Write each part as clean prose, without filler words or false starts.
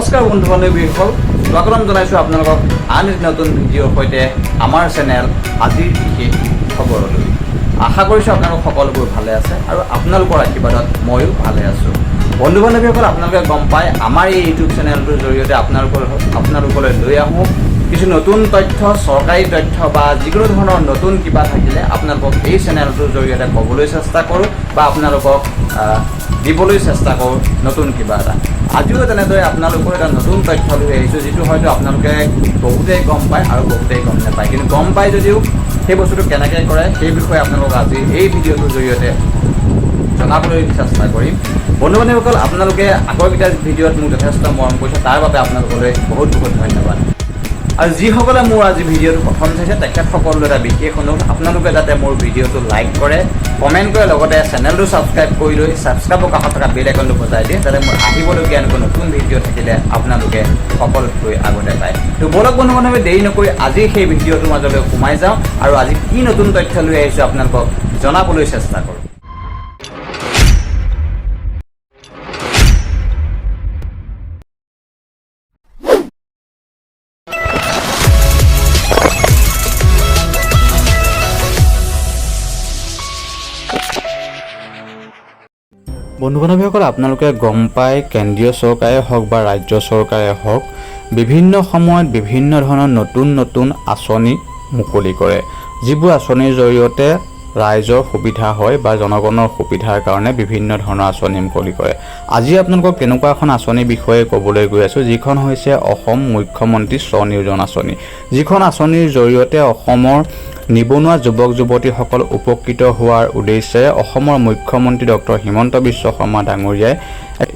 নমস্কাৰ বন্ধু বান্ধৱীসকল, স্বাগতম জনাইছোঁ আপোনালোকক আন এটি নতুন ভিডিঅ'ৰ সৈতে আমাৰ চেনেল আজিৰ বিশেষ খবৰলৈ। আশা কৰিছোঁ আপোনালোক সকলোবোৰ ভালে আছে আৰু আপোনালোকৰ আশীৰ্বাদত ময়ো ভালে আছোঁ। বন্ধু বান্ধৱীসকল, আপোনালোকে গম পায়, আমাৰ এই ইউটিউব চেনেলটোৰ জৰিয়তে আপোনালোকলৈ লৈ আহোঁ কিছু নতুন তথ্য, চৰকাৰী তথ্য বা যিকোনো ধৰণৰ নতুন কিবা থাকিলে আপোনালোকক এই চেনেলটোৰ জৰিয়তে ক'বলৈ চেষ্টা কৰোঁ বা আপোনালোকক দিবলৈ চেষ্টা কৰোঁ নতুন কিবা এটা। আজিও তেনেদৰে আপোনালোকৰ এটা নতুন তথ্য লৈ আহিছোঁ, যিটো হয়তো আপোনালোকে বহুতেই গম পায় আৰু বহুতেই গম নাপায়। কিন্তু গম পায় যদিও সেই বস্তুটো কেনেকৈ কৰে, সেই বিষয়ে আপোনালোকক আজি এই ভিডিঅ'টোৰ জৰিয়তে জনাবলৈ চেষ্টা কৰিম। বন্ধু বান্ধৱীসকল, আপোনালোকে আগৰকেইটা ভিডিঅ'ত মোক যথেষ্ট মৰম কৰিছে, তাৰ বাবে আপোনালোকলৈ বহুত বহুত ধন্যবাদ। আৰু যিসকলে মোৰ আজি ভিডিঅ'টো প্ৰথম চাইছে, তেখেতসকললৈ এটা বিশেষ অনুৰোধ, আপোনালোকে যাতে মোৰ ভিডিঅ'টো লাইক কৰে, কমেণ্ট কৰে, লগতে চেনেলটো ছাবস্ক্ৰাইব কৰি লৈ ছাবস্ক্ৰাইবৰ কাষত থকা বেল আইকনটো বজাই দিয়ে, যাতে মোৰ আহিবলগীয়া এনেকুৱা নতুন ভিডিঅ' থাকিলে আপোনালোকে সকলোতকৈ আগতে পায়। তো ব'লক বন্ধু বান্ধৱী, দেৰি নকৰি আজি সেই ভিডিঅ'টোৰ মাজলৈ সোমাই যাওঁ আৰু আজি কি নতুন তথ্য লৈ আহিছোঁ আপোনালোকক জনাবলৈ চেষ্টা কৰোঁ। বন্ধু বান্ধৱীসকল, আপোনালোকে গম পায়, কেন্দ্ৰীয় চৰকাৰে হওক বা ৰাজ্য চৰকাৰে হওক, বিভিন্ন সময়ত বিভিন্ন ধৰণৰ নতুন নতুন আঁচনি মুকলি কৰে, যিবোৰ আঁচনিৰ জৰিয়তে ৰাইজৰ সুবিধা হয় বা জনগণৰ সুবিধাৰ কাৰণে বিভিন্ন ধৰণৰ আঁচনি মুকলি কৰে। আজি আপোনালোকক তেনেকুৱা এখন আঁচনিৰ বিষয়ে ক'বলৈ গৈ আছোঁ, যিখন হৈছে অসম মুখ্যমন্ত্ৰী স্বনিয়োজন আঁচনি, যিখন আঁচনিৰ জৰিয়তে অসমৰ নিবনুৱা যুৱক যুৱতীসকল উপকৃত হোৱাৰ উদ্দেশ্যেৰে অসমৰ মুখ্যমন্ত্ৰী ডক্টৰ হিমন্ত বিশ্ব শৰ্মা ডাঙৰীয়াই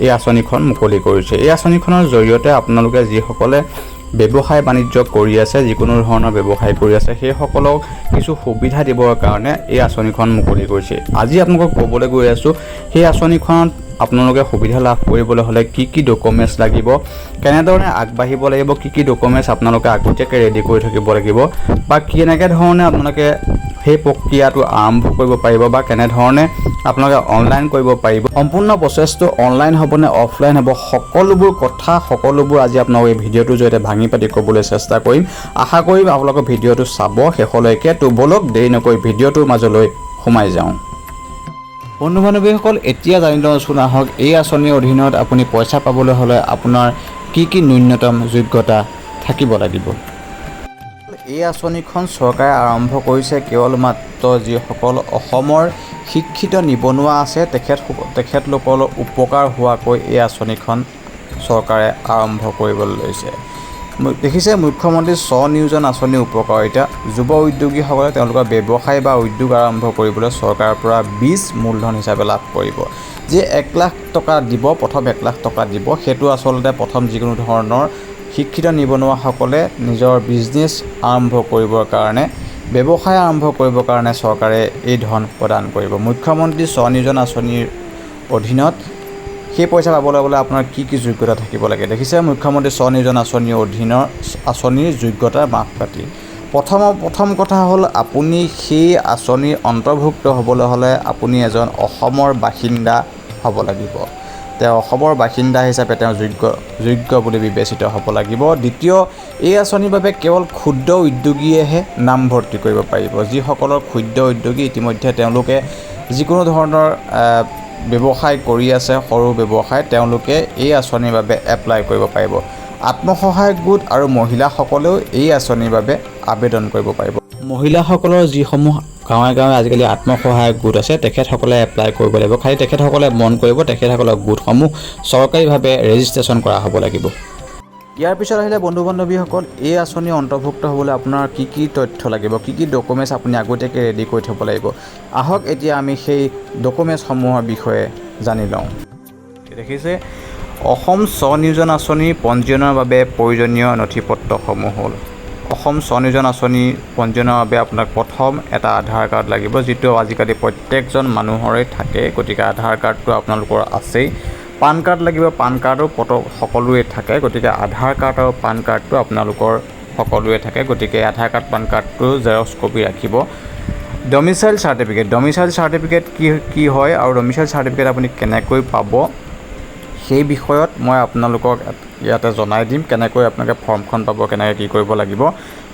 এই আঁচনিখন মুকলি কৰিছে। এই আঁচনিখনৰ জৰিয়তে আপোনালোকে যিসকলে ব্যৱসায় বাণিজ্য কৰি আছে, যিকোনো ধৰণৰ ব্যৱসায় কৰি আছে, সেইসকলক কিছু সুবিধা দিবৰ কাৰণে এই আঁচনিখন মুকলি কৰিছে। আজি আপোনালোকক ক'বলৈ গৈ আছোঁ, সেই আঁচনিখনত আপোনালোকে সুবিধা লাভ কৰিবলৈ হ'লে কি কি ডকুমেণ্টছ লাগিব, কেনেধৰণে আগবাঢ়িব লাগিব, কি কি ডকুমেণ্টছ আপোনালোকে আগতীয়াকৈ ৰেডি কৰি থাকিব লাগিব বা কেনেকৈ ধৰণে আপোনালোকে সেই প্ৰক্ৰিয়াটো আৰম্ভ কৰিব পাৰিব বা কেনেধৰণে আপোনালোকে অনলাইন কৰিব পাৰিব, সম্পূৰ্ণ প্ৰচেছটো অনলাইন হ'বনে অফলাইন হ'ব, সকলোবোৰ কথা, সকলোবোৰ আজি আপোনালোক এই ভিডিঅ'টোৰ জৰিয়তে ভাঙি পাতি ক'বলৈ চেষ্টা কৰিম। আশা কৰিম আপোনালোকৰ ভিডিঅ'টো চাব শেষলৈকে। তো ব'লক, দেৰি নকৰি ভিডিঅ'টোৰ মাজলৈ সোমাই যাওঁ। বন্ধু বান্ধৱীসকল, এতিয়া জানি লওঁচোন আহক, এই আঁচনিৰ অধীনত আপুনি পইচা পাবলৈ হ'লে আপোনাৰ কি কি ন্যূনতম যোগ্যতা থাকিব লাগিব। এই আঁচনিখন চৰকাৰে আৰম্ভ কৰিছে কেৱল মাত্ৰ যিসকল অসমৰ শিক্ষিত নিবনুৱা আছে, তেখেতলোকৰ উপকাৰ হোৱাকৈ এই আঁচনিখন চৰকাৰে আৰম্ভ কৰিবলৈ লৈছে। দেখিছে, মুখ্যমন্ত্ৰী স্বনিয়োজন আঁচনিৰ উপকাৰিতা: যুৱ উদ্যোগীসকলে তেওঁলোকৰ ব্যৱসায় বা উদ্যোগ আৰম্ভ কৰিবলৈ চৰকাৰৰ পৰা বীজ মূলধন হিচাপে লাভ কৰিব। যি 1 লাখ টকা দিব, প্ৰথম 1 লাখ টকা দিব, সেইটো আচলতে প্ৰথম যিকোনো ধৰণৰ শিক্ষিত নিবনুৱাসকলে নিজৰ বিজনেছ আৰম্ভ কৰিবৰ কাৰণে, ব্যৱসায় আৰম্ভ কৰিবৰ কাৰণে চৰকাৰে এই ধন প্ৰদান কৰিব। মুখ্যমন্ত্ৰী স্বনিয়োজন আঁচনিৰ অধীনত সেই পইচা পাবলৈ হ'লে আপোনাৰ কি কি যোগ্যতা থাকিব লাগে? দেখিছে, মুখ্যমন্ত্ৰী স্বনিয়োজন আঁচনিৰ অধীনৰ আঁচনিৰ যোগ্যতাৰ মাপকাঠি। প্ৰথম প্ৰথম কথা হ'ল, আপুনি সেই আঁচনিৰ অন্তৰ্ভুক্ত হ'বলৈ হ'লে আপুনি এজন অসমৰ বাসিন্দা হ'ব লাগিব। তেওঁ অসমৰ বাসিন্দা হিচাপে তেওঁ যোগ্য যোগ্য বুলি বিবেচিত হ'ব লাগিব। দ্বিতীয়, এই আঁচনিৰ বাবে কেৱল ক্ষুদ্ৰ উদ্যোগীয়েহে নামভৰ্তি কৰিব পাৰিব। যিসকলৰ ক্ষুদ্ৰ উদ্যোগী, ইতিমধ্যে তেওঁলোকে যিকোনো ধৰণৰ ব্যৱসায় কৰি আছে, সৰু ব্যৱসায়, তেওঁলোকে এই আঁচনিৰ বাবে এপ্লাই কৰিব পাৰিব। আত্মসহায়ক গোট আৰু মহিলাসকলেও এই আঁচনিৰ বাবে আবেদন কৰিব পাৰিব। মহিলাসকলৰ যিসমূহ গাঁৱে গাঁৱে আজিকালি আত্মসহায়ক গোট আছে, তেখেতসকলে এপ্লাই কৰিব লাগিব। খালি তেখেতসকলে মন কৰিব, তেখেতসকলৰ গোটসমূহ চৰকাৰীভাৱে ৰেজিষ্ট্ৰেশ্যন কৰা হ'ব লাগিব। ইয়াৰ পিছত আহিলে বন্ধু বান্ধৱীসকল, এই আঁচনি অন্তৰ্ভুক্ত হ'বলৈ আপোনাৰ কি কি তথ্য লাগিব, কি কি ডকুমেণ্টছ আপুনি আগতীয়াকৈ ৰেডি কৰি থ'ব লাগিব। আহক, এতিয়া আমি সেই ডকুমেণ্টছসমূহৰ বিষয়ে জানি লওঁ। দেখিছে, অসম স্বনিয়োজন আঁচনি পঞ্জীয়নৰ বাবে প্ৰয়োজনীয় নথি পত্ৰসমূহ হ'ল, অসম স্বনিয়োজন আঁচনি পঞ্জীয়নৰ বাবে আপোনাক প্ৰথম এটা আধাৰ কাৰ্ড লাগিব, যিটো আজিকালি প্ৰত্যেকজন মানুহৰে থাকে, গতিকে আধাৰ কাৰ্ডটো আপোনালোকৰ আছেই। পান কাৰ্ড লাগিব, পান কাৰ্ডো সকলোৰে থাকে। গতিকে আধাৰ কাৰ্ড আৰু পান কাৰ্ডটো আপোনালোকৰ সকলোৰে থাকে, গতিকে আধাৰ কাৰ্ড, পান কাৰ্ডটো জেৰক্স কপি ৰাখিব। Domicile certificate. ডমিচাইল চাৰ্টিফিকেট কি কি হয় আৰু ডমিচাইল চাৰ্টিফিকেট আপুনি কেনেকৈ পাব, সেই বিষয়ত মই আপোনালোকক ইয়াতে জনাই দিম কেনেকৈ আপোনালোকে ফৰ্মখন পাব, কেনেকৈ কি কৰিব লাগিব।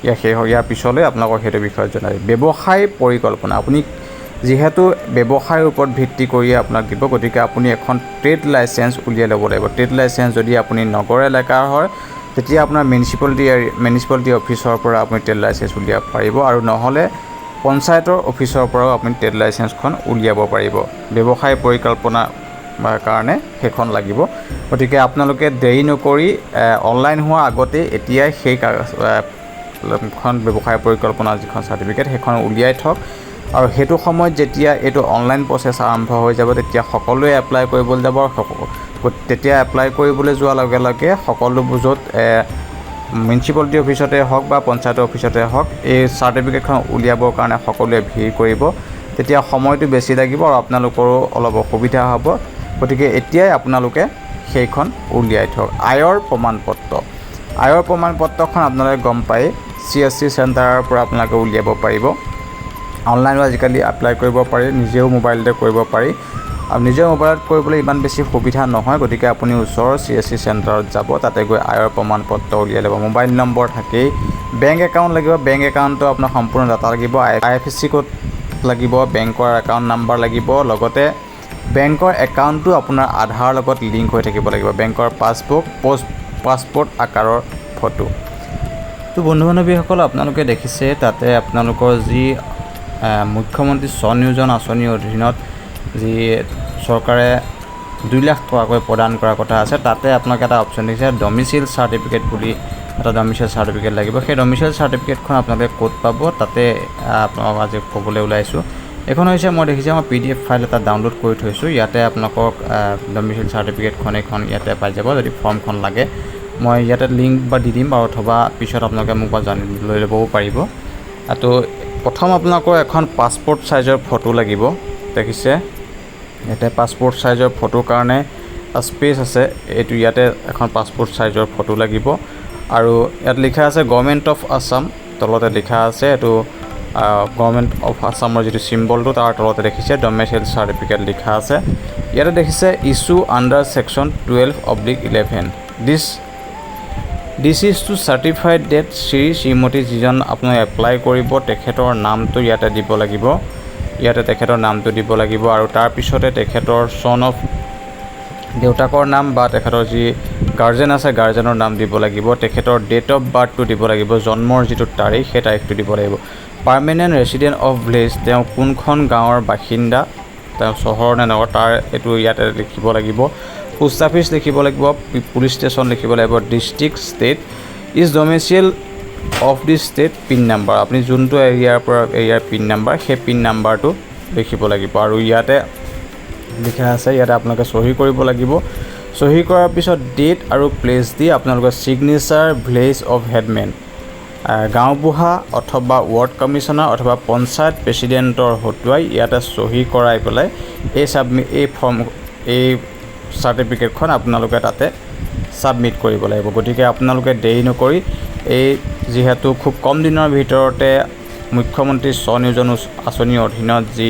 ইয়াৰ পিছলৈ আপোনালোকক সেইটো বিষয়ত জনাই দিম। ব্যৱসায় পৰিকল্পনা, আপুনি যিহেতু ব্যৱসায়ৰ ওপৰত ভিত্তি কৰিয়ে আপোনাক দিব, গতিকে আপুনি এখন ট্ৰেড লাইচেঞ্চ উলিয়াই ল'ব লাগিব। ট্ৰেড লাইচেঞ্চ যদি আপুনি নগৰ এলেকাৰ হয়, তেতিয়া আপোনাৰ মিউনিচিপালিটি অফিচৰ পৰা আপুনি ট্ৰেড লাইচেঞ্চ উলিয়াব পাৰিব আৰু নহ'লে পঞ্চায়তৰ অফিচৰ পৰাও আপুনি ট্ৰেড লাইচেঞ্চখন উলিয়াব পাৰিব। ব্যৱসায় পৰিকল্পনা কাৰণে সেইখন লাগিব। গতিকে আপোনালোকে দেৰি নকৰি অনলাইন হোৱাৰ আগতেই এতিয়াই সেই খন ব্যৱসায় পৰিকল্পনা যিখন চাৰ্টিফিকেট, সেইখন উলিয়াই থওক। আৰু সেইটো সময়ত যেতিয়া এইটো অনলাইন প্ৰচেছ আৰম্ভ হৈ যাব, তেতিয়া সকলোৱে এপ্লাই কৰিবলৈ যাব আৰু তেতিয়া এপ্লাই কৰিবলৈ যোৱাৰ লগে লগে সকলোবোৰ য'ত মিউনিচিপালিটি অফিচতে হওক বা পঞ্চায়তৰ অফিচতে হওক, এই চাৰ্টিফিকেটখন উলিয়াবৰ কাৰণে সকলোৱে ভিৰ কৰিব। তেতিয়া সময়টো বেছি লাগিব আৰু আপোনালোকৰো অলপ অসুবিধা হ'ব। গতিকে এতিয়াই আপোনালোকে সেইখন উলিয়াই থওক। আয়ৰ প্ৰমাণপত্ৰ, আয়ৰ প্ৰমাণপত্ৰখন আপোনালোকে গম পায়েই, চিএছচি চেণ্টাৰৰ পৰা আপোনালোকে উলিয়াব পাৰিব। অনলাইনো আজিকালি এপ্লাই কৰিব পাৰি, নিজেও মোবাইলতে কৰিব পাৰি। আৰু নিজৰ মোবাইলত কৰিবলৈ ইমান বেছি সুবিধা নহয়, গতিকে আপুনি ওচৰৰ চিএছচি চেণ্টাৰত যাব, তাতে গৈ আয়ৰ প্ৰমাণপত্ৰ উলিয়াই ল'ব। মোবাইল নম্বৰ থাকেই। বেংক একাউণ্ট লাগিব। বেংক একাউণ্টটো আপোনাৰ সম্পূৰ্ণ ডাটা লাগিব, আইএফএছচি ক'ড লাগিব, বেংকৰ একাউণ্ট নাম্বাৰ লাগিব, লগতে বেংকৰ একাউণ্টটো আপোনাৰ আধাৰৰ লগত লিংক হৈ থাকিব লাগিব, বেংকৰ পাছবুক, পাছপৰ্ট আকাৰৰ ফটো। তো বন্ধু বান্ধৱীসকল, আপোনালোকে দেখিছে তাতে আপোনালোকৰ যি মুখ্যমন্ত্ৰী স্বনিয়োজন আঁচনিৰ অধীনত যি চৰকাৰে 2 লাখ টকাকৈ প্ৰদান কৰাৰ কথা আছে, তাতে আপোনালোকে এটা অপশ্যন দিছে ডমিচিল চাৰ্টিফিকেট বুলি। এটা ডমিচিল চাৰ্টিফিকেট লাগিব। সেই ডমিচিল চাৰ্টিফিকেটখন আপোনালোকে ক'ত পাব, তাতে আপোনালোকক আজি ক'বলৈ ওলাইছোঁ। এইখন হৈছে, মই দেখিছে, মই পিডিএফ ফাইল এটা ডাউনলোড কৰি থৈছোঁ। ইয়াতে আপোনালোকক ডমিচিল চাৰ্টিফিকেটখন এইখন ইয়াতে পাই যাব। যদি ফৰ্মখন লাগে, মই ইয়াতে লিংক বা দি দিম বাৰু, অথবা পিছত আপোনালোকে মোক বা জানি লৈ ল'বও পাৰিব। তো প্ৰথম আপোনালোকৰ এখন পাছপৰ্ট চাইজৰ ফটো লাগিব। দেখিছে, ইয়াতে পাছপৰ্ট চাইজৰ ফটোৰ কাৰণে স্পেচ আছে। এইটো ইয়াতে এখন পাছপৰ্ট চাইজৰ ফটো লাগিব। আৰু ইয়াত লিখা আছে গভৰ্ণমেণ্ট অফ আছাম, তলতে লিখা আছে এইটো গভৰ্ণমেণ্ট অফ আছামৰ যিটো চিম্বলটো, তাৰ তলতে দেখিছে ডমেচিয়েল চাৰ্টিফিকেট লিখা আছে। ইয়াতে দেখিছে issue under section 12/11। This is to certified that Shri শ্ৰীমতী যিজন আপোনাৰ এপ্লাই কৰিব, তেখেতৰ নামটো ইয়াতে দিব লাগিব। ইয়াতে তেখেতৰ নামটো দিব লাগিব আৰু তাৰপিছতে তেখেতৰ চন অফ দেউতাকৰ নাম বা তেখেতৰ যি গাৰ্জেন আছে, গাৰ্জেনৰ নাম দিব লাগিব। তেখেতৰ ডেট অফ বাৰ্থটো দিব লাগিব, জন্মৰ যিটো তাৰিখ, সেই তাৰিখটো দিব লাগিব। পাৰ্মানেণ্ট ৰেচিডেণ্ট অফ ভিলেজ, তেওঁ কোনখন গাঁৱৰ বাসিন্দা, তেওঁ চহৰ নে নগৰ, তাৰ এইটো ইয়াতে লিখিব লাগিব। পোষ্ট অফিচ লিখিব লাগিব, পুলিচ ষ্টেচন লিখিব লাগিব, district, state, is domicile of the state, pin number, আপুনি যোনটো এৰিয়াৰ পৰা, এৰিয়াৰ পিন নাম্বাৰ, সেই পিন নাম্বাৰটো লিখিব লাগিব। আৰু ইয়াতে লিখা আছে, ইয়াতে আপোনালোকে চহী কৰিব লাগিব। চহী কৰাৰ পিছত ডেট আৰু প্লেচ দি আপোনালোকৰ ছিগনেচাৰ, ভিলেজ অফ হেডমেন, গাঁওবুঢ়া অথবা ৱাৰ্ড কমিশ্যনাৰ অথবা পঞ্চায়ত প্ৰেচিডেণ্টৰ হতুৱাই ইয়াতে চহী কৰাই পেলাই এই ফৰ্ম, এই চাৰ্টিফিকেটখন আপোনালোকে তাতে ছাবমিট কৰিব লাগিব। গতিকে আপোনালোকে দেৰি নকৰি এই যিহেতু খুব কম দিনৰ ভিতৰতে মুখ্যমন্ত্ৰী স্বনিয়োজন আঁচনিৰ অধীনত যি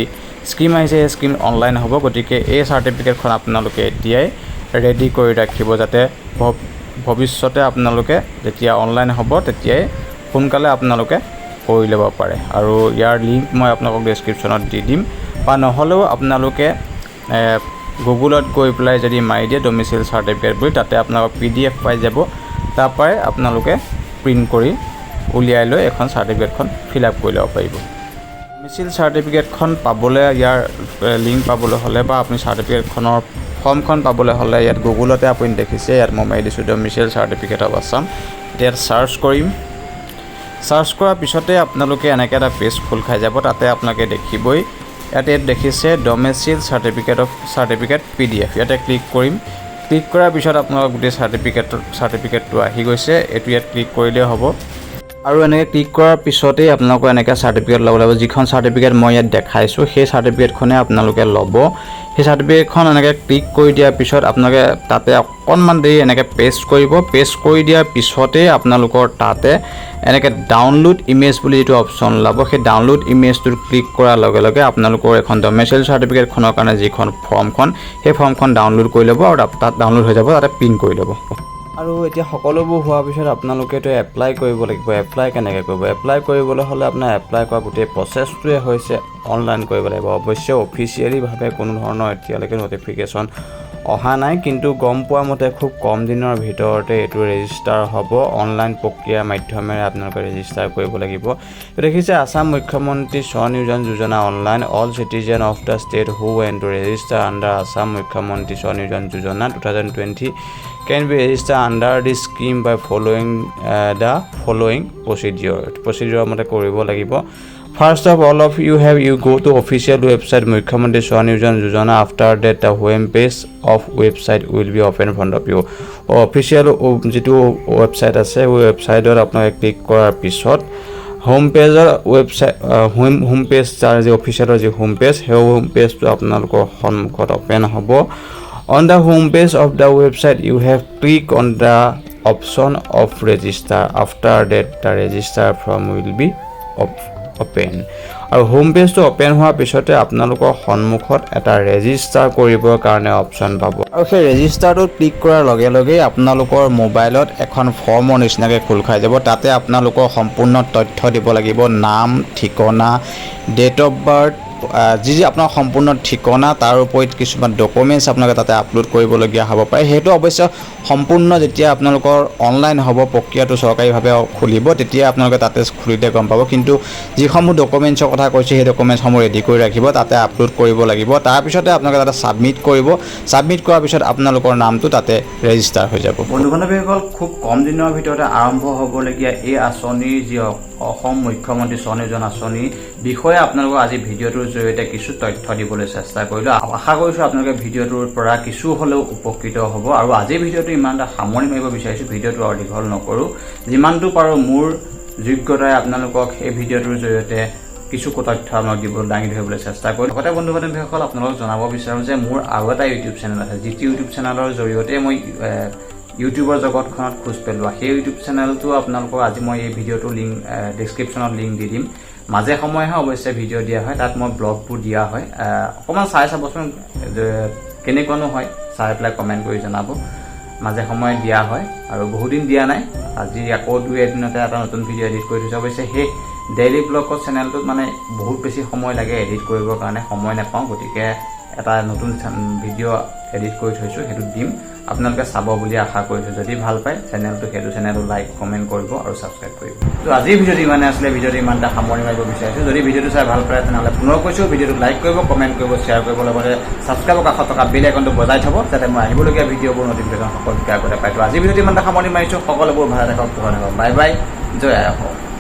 স্কীম আহিছে, সেই স্কীম অনলাইন হ'ব। গতিকে এই চাৰ্টিফিকেটখন আপোনালোকে এতিয়াই ৰেডি কৰি ৰাখিব, যাতে ভৱিষ্যতে আপোনালোকে যেতিয়া অনলাইন হ'ব, তেতিয়াই সোনকালে আপোনালোকে কৰি ল'ব পাৰে। আৰু ইয়াৰ লিংক মই আপোনালোকক ডেছক্ৰিপশ্যনত দি দিম বা নহ'লেও আপোনালোকে গুগলত গৈ পেলাই যদি মাৰি দিয়ে ডমিচিল চাৰ্টিফিকেট বুলি, তাতে আপোনালোকৰ পিডিএফ পাই যাব। তাৰপৰাই আপোনালোকে প্ৰিণ্ট কৰি উলিয়াই লৈ এখন চাৰ্টিফিকেটখন ফিল আপ কৰি ল'ব পাৰিব। ডমিচিল চাৰ্টিফিকেটখন পাবলৈ, ইয়াৰ লিংক পাবলৈ হ'লে বা আপুনি চাৰ্টিফিকেটখনৰ ফৰ্মখন পাবলৈ হ'লে, ইয়াত গুগলতে আপুনি দেখিছে, ইয়াত মই মাৰি দিছোঁ ডমিচিল চাৰ্টিফিকেট অফ আছাম। এতিয়া ইয়াত চাৰ্চ কৰিম। চাৰ্চ কৰাৰ পিছতে আপোনালোকে এনেকৈ এটা পেজ খোল খাই যাব। তাতে আপোনালোকে দেখিবই, ইয়াতে ইয়াত দেখিছে domicile certificate PDF। ইয়াতে ক্লিক কৰিম। ক্লিক কৰাৰ পিছত আপোনালোকৰ গোটেই চাৰ্টিফিকেটটো আহি গৈছে। এইটো ইয়াত ক্লিক কৰিলেই হ'ব। আৰু এনেকৈ ক্লিক কৰাৰ পিছতেই আপোনালোকৰ এনেকৈ চাৰ্টিফিকেট ল'ব লাগিব। যিখন চাৰ্টিফিকেট মই ইয়াত দেখাইছোঁ, সেই চাৰ্টিফিকেটখনে আপোনালোকে ল'ব। সেই চাৰ্টিফিকেটখন এনেকৈ ক্লিক কৰি দিয়াৰ পিছত আপোনালোকে তাতে অকণমান দেৰি এনেকৈ পেষ্ট কৰিব। পেষ্ট কৰি দিয়াৰ পিছতেই আপোনালোকৰ তাতে এনেকৈ ডাউনলোড ইমেজ বুলি যিটো অপশ্যন ওলাব, সেই ডাউনলোড ইমেজটোত ক্লিক কৰাৰ লগে লগে আপোনালোকৰ এখন ডমেচিয়েল চাৰ্টিফিকেটখনৰ কাৰণে যিখন ফৰ্মখন, সেই ফৰ্মখন ডাউনলোড কৰি ল'ব আৰু তাত ডাউনলোড হৈ যাব, তাতে প্ৰিণ্ট কৰি ল'ব। আৰু এতিয়া সকলোবোৰ হোৱাৰ পিছত আপোনালোকেতো এপ্লাই কৰিব লাগিব। এপ্লাই কেনেকৈ কৰিব? এপ্লাই কৰিবলৈ হ'লে আপোনাৰ এপ্লাই কৰা গোটেই প্ৰচেছটোৱে হৈছে অনলাইন কৰিব লাগিব। অৱশ্যে অফিচিয়েলিভাৱে কোনো ধৰণৰ এতিয়ালৈকে ন'টিফিকেশ্যন অহা নাই, কিন্তু গম পোৱা মতে খুব কম দিনৰ ভিতৰতে এইটো ৰেজিষ্টাৰ হ'ব। অনলাইন প্ৰক্ৰিয়াৰ মাধ্যমেৰে আপোনালোকে ৰেজিষ্টাৰ কৰিব লাগিব। দেখিছে, আছাম মুখ্যমন্ত্ৰী স্বনিয়োজন যোজনা online. All citizen of the state who want to register under Assam Mukhyamantri Swaniyojan Yojana 2020 can be register under this scheme by following the following procedure. প্ৰচিডিঅ'ৰ মতে কৰিব লাগিব। First of all of you have you go to official website Mukhyamantri Swaniyojan Yojana. After that, the home page of website will be open front of you. Official যিটো website আছে, ৱেবছাইটত আপোনালোকে click কৰাৰ পিছত home পেজৰ website home page, তাৰ যি অফিচিয়েলৰ যি home page, সেই হোম পেজটো আপোনালোকৰ সন্মুখত অ'পেন হ'ব। On the home page of the website, you have click on the option of register. After that, the register form will be open. আৰু home পেজটো open হোৱাৰ পিছতে আপোনালোকৰ সন্মুখত এটা ৰেজিষ্টাৰ কৰিবৰ কাৰণে অপশ্যন পাব আৰু সেই ৰেজিষ্টাৰটোত ক্লিক কৰাৰ লগে লগেই আপোনালোকৰ মোবাইলত এখন ফৰ্মৰ নিচিনাকৈ খোল খাই যাব। তাতে আপোনালোকৰ সম্পূৰ্ণ তথ্য দিব লাগিব, নাম, ঠিকনা, ডেট অফ বাৰ্থ, যি যি আপোনাৰ সম্পূৰ্ণ ঠিকনা, তাৰ উপৰিত কিছুমান ডকুমেণ্টছ আপোনালোকে তাতে আপলোড কৰিবলগীয়া হ'ব পাৰে। সেইটো অৱশ্যে সম্পূৰ্ণ যেতিয়া আপোনালোকৰ অনলাইন হ'ব, প্ৰক্ৰিয়াটো চৰকাৰীভাৱে খুলিব, তেতিয়া আপোনালোকে তাতে খুলিলে গম পাব। কিন্তু যিসমূহ ডকুমেণ্টছৰ কথা কৈছোঁ, সেই ডকুমেণ্টছসমূহ ৰেডি কৰি ৰাখিব, তাতে আপলোড কৰিব লাগিব। তাৰপিছতে আপোনালোকে তাতে ছাবমিট কৰিব। ছাবমিট কৰাৰ পিছত আপোনালোকৰ নামটো তাতে ৰেজিষ্টাৰ হৈ যাব। বন্ধু বান্ধৱীসকল, খুব কম দিনৰ ভিতৰতে আৰম্ভ হ'বলগীয়া এই আঁচনিৰ যি অসম মুখ্যমন্ত্ৰী স্বনিয়োজন আঁচনিৰ বিষয়ে আপোনালোকক আজি ভিডিঅ'টোৰ জৰিয়তে কিছু তথ্য দিবলৈ চেষ্টা কৰিলোঁ। আশা কৰিছোঁ আপোনালোকে ভিডিঅ'টোৰ পৰা কিছু হ'লেও উপকৃত হ'ব। আৰু আজিৰ ভিডিঅ'টো ইমান এটা সামৰণি মাৰিব বিচাৰিছোঁ। ভিডিঅ'টো আৰু দীঘল নকৰোঁ। যিমানটো পাৰোঁ মোৰ যোগ্যতাৰে আপোনালোকক এই ভিডিঅ'টোৰ জৰিয়তে কিছু তথ্য আপোনাক দিব দাঙি ধৰিবলৈ চেষ্টা কৰিম। লগতে বন্ধু বান্ধৱীসকল, আপোনালোকক জনাব বিচাৰোঁ যে মোৰ আৰু এটা ইউটিউব চেনেল আছে, যিটো ইউটিউব চেনেলৰ জৰিয়তে মই ইউটিউবৰ জগতখনত খোজ পেলোৱা। সেই ইউটিউব চেনেলটো আপোনালোকক আজি মই এই ভিডিঅ'টোৰ লিংক ডিছক্ৰিপশ্যনত লিংক দি দিম। মাজে সময়েহে অৱশ্যে ভিডিঅ' দিয়া হয়, তাত মই ব্লগবোৰ দিয়া হয়। অকণমান চাই চাবচোন যে কেনেকুৱানো হয়, চাই পেলাই কমেণ্ট কৰি জনাব। মাজে সময়ে দিয়া হয় আৰু বহুদিন দিয়া নাই। আজি আকৌ দুই এদিনতে এটা নতুন ভিডিঅ' এডিট কৰি থৈছোঁ। অৱশ্যে সেই ডেইলি ব্লগৰ চেনেলটোত মানে বহুত বেছি সময় লাগে, এডিট কৰিবৰ কাৰণে সময় নাপাওঁ। গতিকে এটা নতুন ভিডিঅ' এডিট কৰি থৈছোঁ, সেইটোত দিম, আপোনালোকে চাব বুলি আশা কৰিছোঁ। যদি ভাল পায় চেনেলটো, সেইটো চেনেলটো লাইক, কমেণ্ট কৰিব আৰু ছাবস্ক্ৰাইব কৰিব। তো আজিৰ ভিডিঅ'টো ইমানে আছিলে। ভিডিঅ'টো ইমানটা সামৰণি মাৰিব বিচাৰিছোঁ। যদি ভিডিঅ'টো চাই ভাল পায়, তেনেহ'লে পুনৰ কৈছোঁ, ভিডিঅ'টো লাইক কৰিব, কমেণ্ট কৰিব, শ্বেয়াৰ কৰিব, লগতে ছাবস্ক্ৰাইবৰ কাষত থকা বেল আইকনটো বজাই থ'ব, যাতে মই আহিবলগীয়া ভিডিঅ'বোৰ নটিফিকেশ্যন সকলোতকৈ আগতে পায়। তো আজিৰ ভিডিঅ'টো ইমানটা সামৰণি মাৰিছোঁ। সকলোবোৰ ভালে থাকক, কুশলে থাকক। বাই বাই, জয় আই অসম।